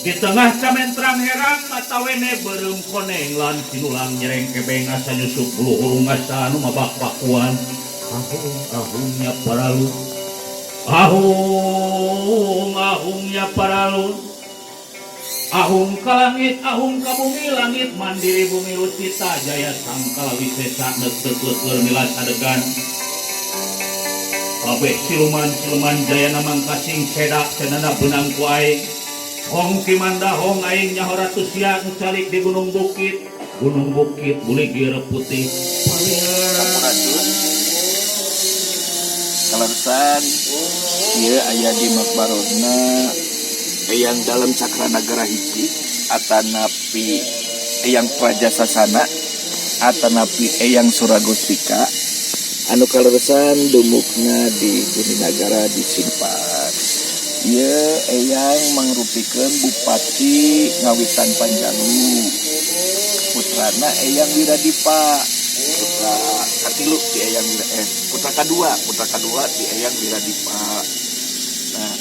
Di tengah camentrang herang mata wene beureum koneng lan sinulang nyereng kebeng asa nyusup bulu hurung asa anu mabak-bakuan. Ahung ahungnya paralun. Ahung ahungnya paralun. Ahung ka langit ahung ka bumi langit mandiri bumi lucita jaya sangkala wisesa neuteuk leueur milas adegan. Kabeh siluman-siluman jayana mangkasing seda cenana beunang ku aing. Hong Ki Mandahong aing nyaho Ratu Sia nu calik di Gunung Bukit. Gunung Bukit buligir putih. Sampurasun. Kaleresan ieu aya di makbarona Eyang Dalem Cakranagara hiji atanapi Eyang Praja Sasana atanapi Eyang Suragostika anu kaleresan dumukna di Buminagara di Simpan. Ieu Eyang mangrupikeun Bupati Ngawitan Panjalu. Putrana Eyang Wiradipa, putra katilu di Eyang Wira, putra kadua di Eyang Wiradipa. Nah,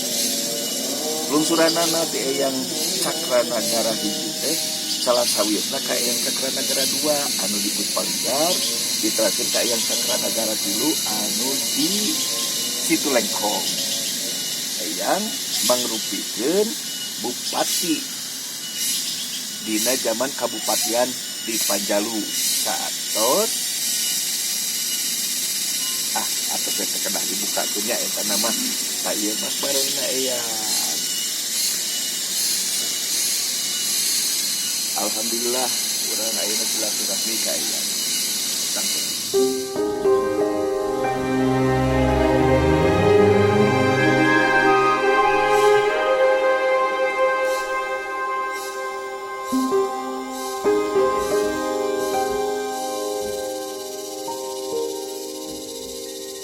lungsuranana di Eyang Cakranagara hiji teh salah sawiosna ka Eyang Cakranagara 2 anu di Puspawijar, diteraskeun ka Eyang Cakranagara 3 anu di Situ Lengkong. Eyang mangrupikeun bupati dina zaman kabupatian di Panjalu saatos atos teh kedah dibuka nya eta nama ka ieu mas barengna Eyang. Alhamdulillah urang ayeuna silaturahmi ka Eyang. Sampun.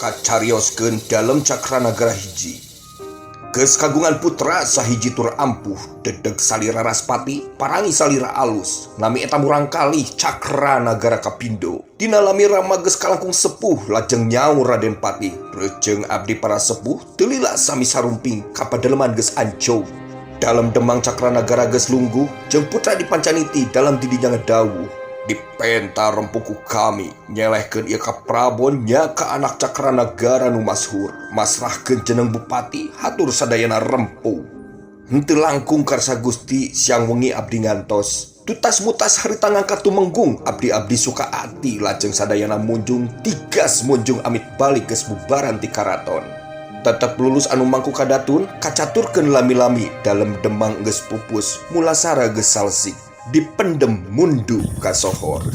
Kacarioskeun Dalem Cakranagara hiji. Geus kagungan putra sahiji tur ampuh dedeg salira raspati parangi salira alus nami eta murangkalih Cakranagara kapindo. Dina lami rama geus kalangkung sepuh lajeng nyaur Raden Patih rejeng abdi para sepuh teu lila sami sarumping kapadaleman geus anco. Dalem Demang Cakranagara geus lungguh jeung putra dipancaniti dalam didinya ngedawuh. Dipenta rempuku kami nyelehkeun ieu ka Prabon nya ka anak Cakranagara nu mashur masrahkeun jeneng bupati hatur sadayana rempu. Henteu langkung karsa Gusti siang wengi abdi ngantos tutas mutas harita ngangkat tumenggung abdi-abdi suka ati lajeng sadayana munjung tigas munjung amit balik geus bubaran ti karaton. Tetep lulus anu mangku kadatun kacaturkeun lami-lami dalem Demang geus pupus mulasara geus salsik dipendem mundu kasohor.